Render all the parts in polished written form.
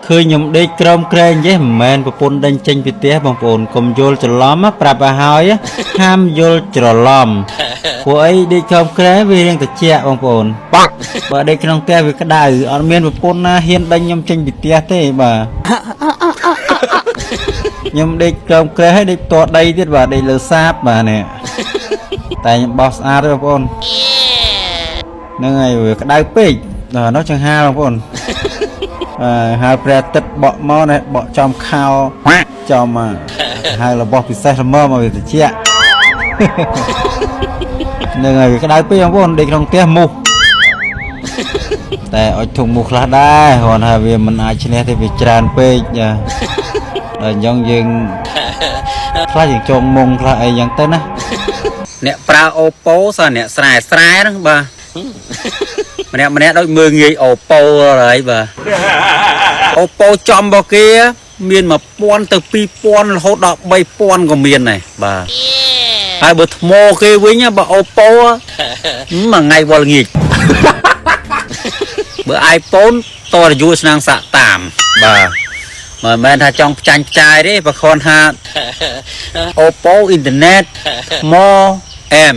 ឃើញខ្ញុំដេកក្រោមក្រែងចេះមិនមែនប្រពន្ធដេញចេញពីផ្ទះបងប្អូនកុំយល់ច្រឡំណាប្រាប់ឲ្យហើយហាមយល់ច្រឡំព្រោះអីដេកក្រោមក្រែវារៀងត្រជាក់បងប្អូនបើដេកក្នុងផ្ទះវាក្តៅអត់មានប្រពន្ធណាហ៊ានដេញខ្ញុំចេញពីផ្ទះទេបាទខ្ញុំដេកក្រោមក្រែហើយដេកផ្ទាល់ដីទៀតបាទដេកលើសាបបាទនេះតែខ្ញុំបោះស្អាតទេបងប្អូនហ្នឹងហើយវាក្តៅពេកដល់នោះចង្ហាបងប្អូន បាទហាលព្រះអាទិត្យបក់មកនេះបក់ចំខោចំហៅរបស់ពិសេសល្មមឲ្យវាត្រជាក់ ហ្នឹងហើយវាក្តៅពេកបងប្អូនដេកក្នុងផ្ទះមូសតែអុចធុងមូសខ្លះដែរគ្រាន់ថាវាមិនអាចឈ្នះទេវាច្រើនពេកចាដល់អញ្ចឹងយើងខ្លះយើងចងមុងខ្លះអីចឹងទៅណាអ្នកប្រើ Oppo សោះអ្នកស្រែស្រែហ្នឹងបាទម្នាក់ម្នាក់ដូចមើងងាយ Oppo ហើយបាទ Oppo ចំរបស់គេមាន1000ទៅ2000រហូតដល់3000ក៏មានដែរបាទហើយបើថ្មគេវិញបើ Oppo មួយថ្ងៃវល់ងាកបើ iPhone តរយូរឆ្នាំងសាក់តាមបាទមិនមែនថាចង់ផ្ចាញ់ផ្ចាយទេបើគ្រាន់ថា Oppo អ៊ីនធឺណិតថ្មអែម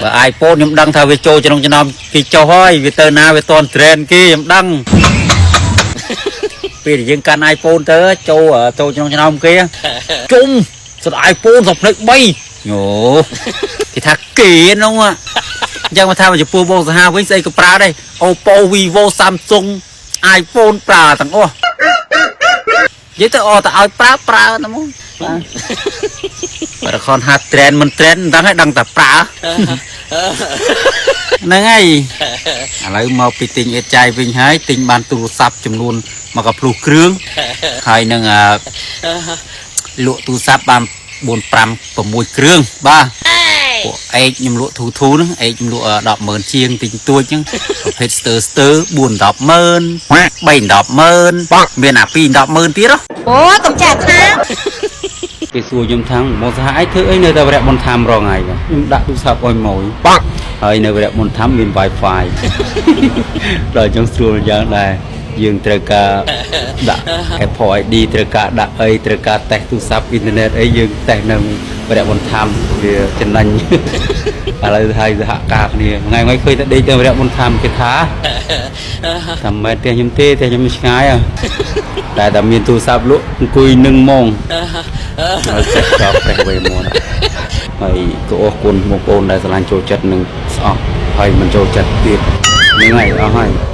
បើ iPhone ខ្ញុំដឹងថាវាចូលក្នុងចំណោមគេចុះហើយវាទៅណាវាតន់ trend គេខ្ញុំដឹង ពេលដែលយើងកាន់ iPhone ទៅចូលចូលក្នុងចំណោមគេជុំសុទ្ធ iPhone សុទ្ធភ្លេច3អូគេថាគេហ្នឹងអញ្ចឹងមកថាចំពោះបងសាហាវិញស្អីក៏ប្រើដែរ Oppo Vivo Samsung iPhone ប្រើទាំងអស់និយាយទៅអត់ទៅឲ្យប្រើប្រើតែមកបាទបើខនហា trend មិន trend មិនដឹងហើយដឹងតែប្រើហ្នឹងហើយឥឡូវមកពីទិញអេតចាយវិញហើយទិញបានទូរស័ព្ទចំនួនមកកភ្លុះគ្រឿងហើយនឹងអឺលក់ទូរស័ព្ទបាន4 5 6គ្រឿងបាទពួកអេកខ្ញុំលក់ធូធូហ្នឹងអេកខ្ញុំលក់100000ជាងទិញទួចហ្នឹងប្រភេទស្ទើស្ទើ4 100000 3 100000មានអា2 100000ទៀតហ៎ អូយកុំចេះថា គេសួរខ្ញុំថាមកសហឯងធ្វើអីនៅតែវរៈបុនធម្មរងថ្ងៃបាទខ្ញុំដាក់ទូរស័ព្ទឲ្យម៉ួយហើយនៅវរៈបុនធម្មមាន Wi-Fi ដល់អញ្ចឹងស្រួលយ៉ាងដែរយើងត្រូវការដាក់ Apple ID ត្រូវការដាក់អីត្រូវការតេស្តទូរស័ព្ទអ៊ីនធឺណិតអីយើងតេស្តនៅវរៈបុនធម្មវាចំណេញ ឥឡូវហើយសហការគ្នាថ្ងៃថ្ងៃឃើញតែដេកទៅវរៈបុនធម្មគេថាថាមិនមែនផ្ទះខ្ញុំទេផ្ទះខ្ញុំឆ្ងាយហ៎តែតែមានទូរស័ព្ទលក់អង្គុយនឹងហ្មង ហើយចេះចោលប្រេះវេមុនហើយក៏អរគុណបងប្អូនដែលស្រឡាញ់ចូលចិត្តនឹងស្អប់ហើយមិនចូលចិត្តទៀតហ្នឹងហើយអស់ហើយ។